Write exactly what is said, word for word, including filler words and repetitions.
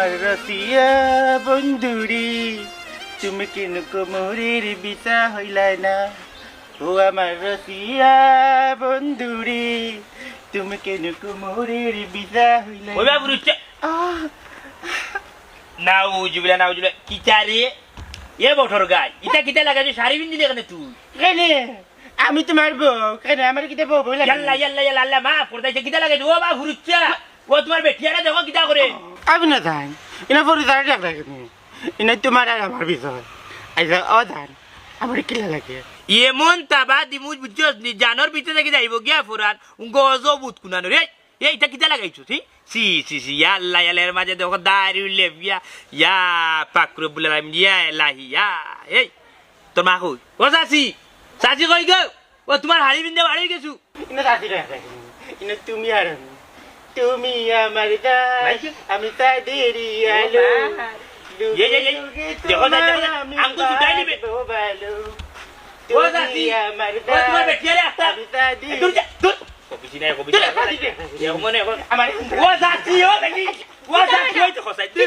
আমার রসিয়া বন্ধুরে, তুমি কেন কোমরের বিছা হইলায় না? ও আমার রসিয়া বন্ধুরে, তুমি কেন কোমরের বিছা হইলায় ওই না? বাবু রুচে। আহ, নাউজুবিল্লাহ, নাউজুবিল্লাহ। কিতা রে? এ বটর গাই, ইতা কিতা লাগাইছস? শাড়ি পিন্দিলে কেনে তুই? কেনে? আমি তোমার বউ, কেনে আমার কিতা বউ বউ লাগে? ইয়াল্লা, ইয়াল্লা, ইয়াল্লা, আল্লাহ মাফ করি দেইন, কিতা লাগাইছস? ও বাবু রুচা, ও তোমার বেটিয়ারে দেখো কিতা করে। আমি না জান, ইনো পরিচয় ডাক লাগে নি। ইনো তোমার আর আমার বিষয়। আচ্ছা, ও জান, আমার কিলা লাগে? এমন তাবা দিমু বুঝছস নি, জানর ভিতরে থাকি যাইবো গিয়া ফুরান, গজব উতকুনানো রে। এই, ইটা কিতা লাগাইছস, হি? ছি, ছি, ছি, ইয়া আল্লাহ, ইয়া আল্লাহ, এর মাঝে দেখো দাড়ি লেবিয়া, ইয়া পাক রব্বুল আলামিন, ইয়া এলাহি, ইয়া, এই, তোর মা কই? ও চাচি, চাচি কই গো? ও তোমার হাড়ি বিন্দা বাড়ি গেছু। ইনো চাচি রে, ইনো তুমি আর আমি। তুমি আমার দাস, নাই কি? আমি তাদেরই ও আলো। মা। যুগে এই, এই, এই, যুগে দেখো, দেখো, তোমার দেখো, আমি আঙ্গুল ছুটাই নিবে। বাঁচবো ভালো। ও তুমি চাচি, আমার ও তোমার দাস, বেটিয়ারে একটা, আমি তাদেরই দূর যা, দূর। কবিছি নাই, কবিছি নাই। এ, মনে এখন। আমার ও চাচি, ও দেখি। ও চাচি, ওই তো খসাই। তুই